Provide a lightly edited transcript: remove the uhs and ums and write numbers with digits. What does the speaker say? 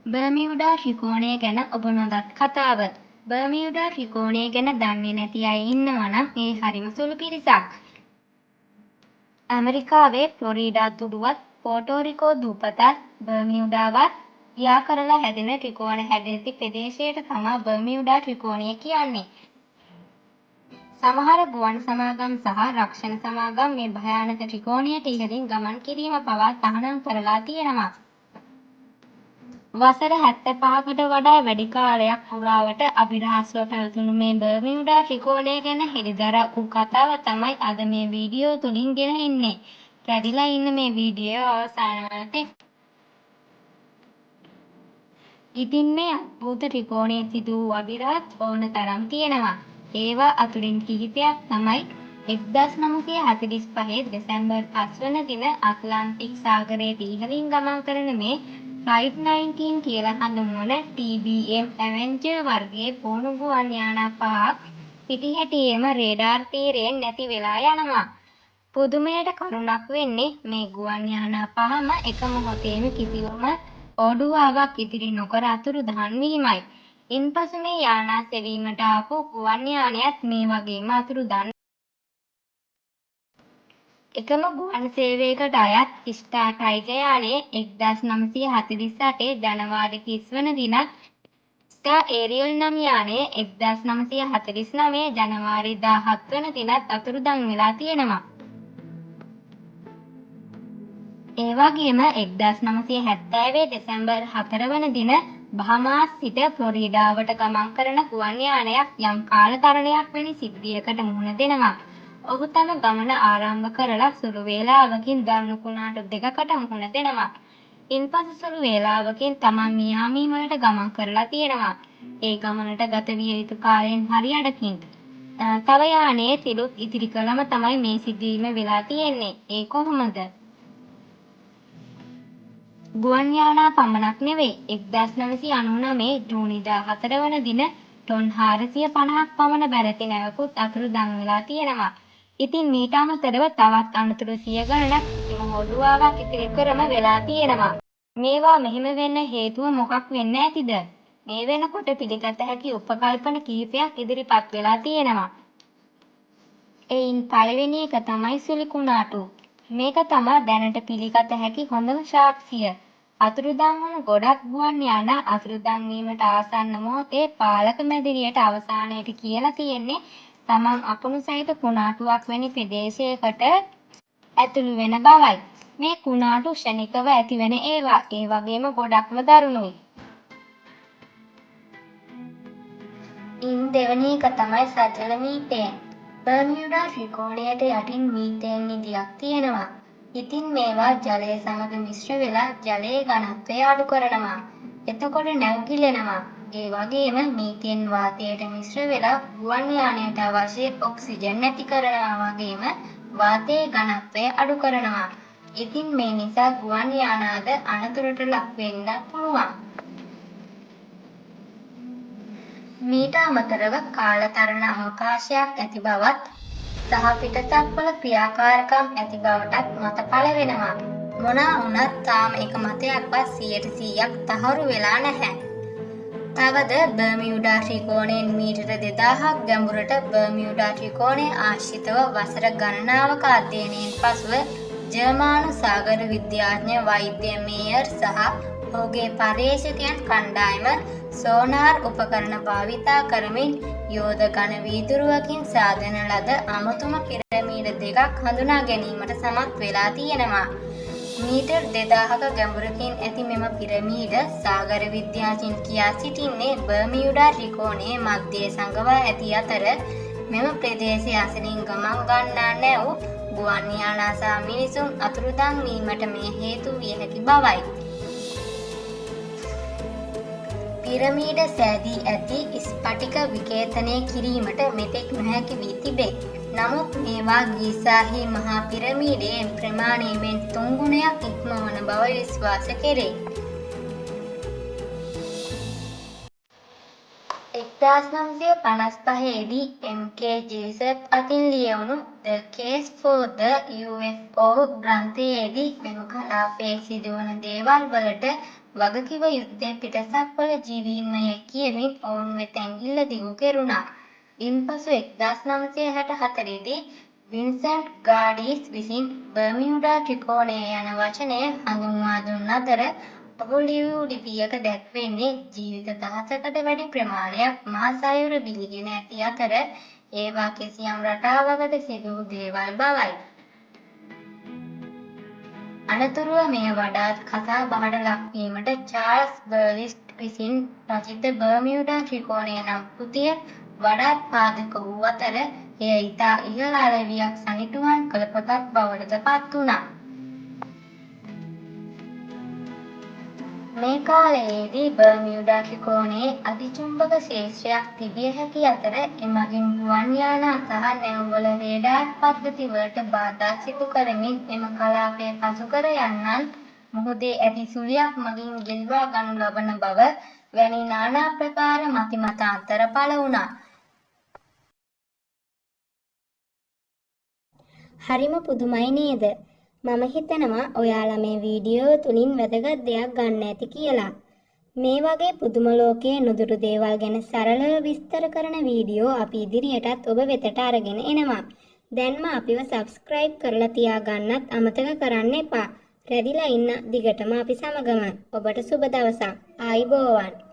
බර්මියුඩා ත්‍රිකෝණය ගැන ඔබ නොදත් කතාව. බර්මියුඩා ත්‍රිකෝණය ගැන දන්නේ නැති අය ඉන්නවා නම් ඒ හරිම සුළු පිරිසක්. ඇමරිකාවේ ෆ්ලොරිඩා තුඩුවත්, පෝටෝ රිකෝ දූපතත්, බර්මියුඩාවත් යා කරලා හැදෙන ත්‍රිකෝණ හැඩැති ප්‍රදේශයට තමා බර්මියුඩා ත්‍රිකෝණය කියන්නේ. සමහර ගුවන් සමාගම් සහ රක්ෂණ සමාගම් මේ භයානක ත්‍රිකෝණයට ඉහළින් ගමන් කිරීම පවා තහනම් කරලා තියෙනවා. වසර 75කට වඩා වැඩි කාලයක් පුරාවට අභිරහස්ව පැවතුණු මේ බර්මියුඩා ත්‍රිකෝණය ගැන හෙළිදරව් වූ කතාව තමයි අද මේ වීඩියෝ තුලින් ගෙන එන්නේ. රැඳිලා ඉන්න මේ වීඩියෝ අවසාන වන තෙක්. ඉතින් මේ අද්භූත ත්‍රිකෝණයේ සිදු වූ අභිරහස් ඕන තරම් තියෙනවා. ඒවා අතුරින් කිහිපයක් තමයි 1945 දෙසැම්බර් 5 වන දින ඇට්ලාන්ටික් සාගරයට ඉහළින් ගමන් කරන මේ ෆ්ලයිට් 19 කියලා හඳුන්වන TBM Avenger වර්ගයේ පොහොණු ගුවන් යානා පහක් පිටිහැටියේම රේඩාර් තීරයෙන් නැති වෙලා යනවා. පුදුමයට කරුණක් වෙන්නේ මේ ගුවන් යානා පහම එක මොහොතේම කිසිවම ඕඩුවාවක් ඉතිරි නොකර අතුරුදහන් වීමයි. ඉන්පසු මේ යානා සෙවීමට ආපු ගුවන් යානයත් මේ වගේම අතුරුදන්. එකම ගුවන් සේවයකට අයත් ස්ටාර් ටයිගර් යානය 1948 ජනවාරි 30 වන දිනත්, ස්ටාර් ඒරියල් නම් යානය 1949 ජනවාරි 17 වන දිනත් අතුරුදන් වෙලා තියෙනවා. ඒ වගේම 1970 දෙසැම්බර් 4 වන දින බහමාස් සිට ෆ්ලොරිඩාවට ගමන් කරන ගුවන් යානයක් යම් කාලතරණයක් වැනි සිද්ධියකට මුහුණ දෙනවා. ඔහු තම ගමන ආරම්භ කරලා සුළු වේලාවකින් දරුණු කුණාටු දෙකකට මුහුණ දෙනවා. ඉන්පසු සුළු වේලාවකින් තමන් මියාමි වලට ගමන් කරලා තියෙනවා. ඒ ගමනට ගත විය යුතු කාලයෙන් හරි අඩකින්. තව යානයේ සිලුත් ඉතිරි කළම තමයි මේ සිදුවීම වෙලා තියෙන්නේ. ඒ කොහොමද? ගුවන් යානා පමණක් නෙවෙයි, 1999 ජූනි 14 වන දින ටොන් 450ක් පමණ බැරැති නැවකුත් අතුරුදන් වෙලා තියෙනවා. ඉතින් මීට අමතරව තවත් අනතුරු සිය ගණනක් කිසිම හොඩුවාවක් ඉතිරි කරම වෙලා තියෙනවා. මේවා මෙහෙම වෙන්න හේතුව මොකක් වෙන්න ඇතිද? මේ වෙනකොට පිළිගත හැකි උපකල්පන කිහිපයක් ඉදිරිපත් වෙලා තියෙනවා. එයින් පළවෙනි එක තමයි සුළි කුණාටු. මේක තමා දැනට පිළිගත හැකි හොඳම සාක්ෂිය. අතුරුදන් වුණු ගොඩක් ගුවන් යානා අතුරුදන් වීමට ආසන්න මොහොතේ පාලක මැදිරියට අවසානයට කියලා තියෙන්නේ තමන් අකුණු සහිත කුණාටුවක් වැනි ප්‍රදේශයකට ඇතුළු වෙන බවයි. මේ කුණාටු ක්ෂණිකව ඇතිවන ඒවා. ඒ වගේම ගොඩක්ම දරුණුයි. ඉන් දෙවනි එක තමයි සජල මීතේන්. බර්මියුඩා ත්‍රිකෝණයට යටින් මීතේන් නිධියක් තියෙනවා. ඉතින් මේවා ජලය සමග මිශ්‍ර වෙලා ජලයේ ඝනත්වය අඩු කරනවා. එතකොට නැව් ගිලෙනවා. ඒ වගේම මීතේන් වාතයට මිශ්‍ර වෙලා ගුවන් යානයට අවශ්‍ය ඔක්සිජන් නැති කරනවා වගේම වාතයේ ඝනත්වය අඩු කරනවා. ඉතින් මේ නිසා ගුවන් යානාද අනතුරට ලක් වෙන්න පුළුවන්. මීට අමතරව කාලතරණ අවකාශයක් ඇති බවත් සහ පිටසක්වල ක්‍රියාකාරකම් ඇති බවටත් මත පළ වෙනවා. මොනවා වුණත් තාම එක මතයක්වත් 100%ක් තහවුරු වෙලා නැහැ. තවද බර්මියුඩා ත්‍රිකෝණයෙන් මීටර 2000ක් ගැඹුරට බර්මියුඩා ත්‍රිකෝණය ආශ්‍රිතව වසර ගණනාවක අධ්‍යයනයෙන් පසුව ජර්මානු සාගර විද්‍යාඥ වෛද්‍ය මේයර් සහ ඔහුගේ පර්යේෂකයන් කණ්ඩායම සෝනාර් උපකරණ භාවිතා කරමින් යෝධ ඝන වීදුරුවකින් සාදන ලද අමුතුම පිරමීඩ දෙකක් හඳුනා ගැනීමට සමත් වෙලා තියෙනවා. මීටර් 2000ක ගැඹුරකින් ඇති මෙම පිරමීඩ සාගර විද්‍යාඥයින් කියා සිටින්නේ බර්මියුඩා ත්‍රිකෝණයේ මැදයේ සඟවා ඇති අතර මෙම ප්‍රදේශය අසලින් ගමන් ගන්නා නැව්, ගුවන් යානා සහ මිනිසුන් අතුරුදන් වීමට මෙය හේතු විය හැකි බවයි. පිරමීඩ සෑදී ඇති ස්ඵටික විකේතනය කිරීමට මෙතෙක් නොහැකි වී තිබේ. නමුත් මේවා ගීසාහි මහා පිරමීඩයෙන් ප්‍රමාණයෙන් තුන් ගුණයක් ඉක්මවන බව විශ්වාස කෙරේ. 1955 දී එම්.කේ. ජෙසප් අතින් ලියවුණු "ද කේස් ෆෝ ද UFO" ග්‍රන්ථයේදී මෙම කලාපයේ සිදුවන දේවල් වලට වගකිව යුත්තේ පිටසක්වළ ජීවීන්ම යැයි කියමින් ඔවුන් වෙත ඇඟිල්ල දිගු කෙරුණා. ඉන්පසු 1964 දී වින්සන්ට් ගාඩීස් විසින් බර්මියුඩා ත්‍රිකෝණය යන වචනය හඳුන්වා දුන් අතර ඔහු ලියූ ලිපියක දැක්වෙන්නේ ජීවිත දහසකට වැඩි ප්‍රමාණයක් මහ සයුර බිලිගෙන ඇති අතර ඒවා කිසියම් රටාවකට සිදුවූ දේවල් බවයි. අනතුරුව මෙය වඩාත් කතාබහට ලක්වීමට චාල්ස් බර්ලිස්ට් විසින් රචිත බර්මියුඩා ත්‍රිකෝණය නම් කෘතිය වඩාත් පාදක වූ අතර එය ඉතා ඉහළ අලෙවියක් සනිටුහන් කළ පොතක් බවටද පත් වුණා. මේ කාලයේදී බර්මියුඩා ත්‍රිකෝණයේ අධිචුම්බක ක්ෂේත්‍රයක් තිබිය හැකි අතර එමගින් ගුවන් යානා සහ නැව්වල රේඩාර් පද්ධතිවලට බාධා සිදු කරමින් එම කලාපය පසුකර යන්නන් මුහුදේ ඇති සුළියක් මගින් ගෙල්වා ගනු ලබන බව වැනි නානා ප්‍රකාර මති මතාන්තර පළ වුණා. හරිම පුදුමයි නේද? මම හිතනවා ඔයාලා මේ වීඩියෝව තුලින් වැදගත් දෙයක් ගන්න ඇති කියලා. මේ වගේ පුදුම ලෝකයේ නොදුටු දේවල් ගැන සරලව විස්තර කරන වීඩියෝ අපි ඉදිරියටත් ඔබ වෙතට අරගෙන එනවා. දැන්ම අපිව සබ්ස්ක්‍රයිබ් කරලා තියාගන්නත් අමතක කරන්න එපා. රැඳිලා ඉන්න දිගටම අපි සමගම. ඔබට සුබ දවසක්. ආයුබෝවන්.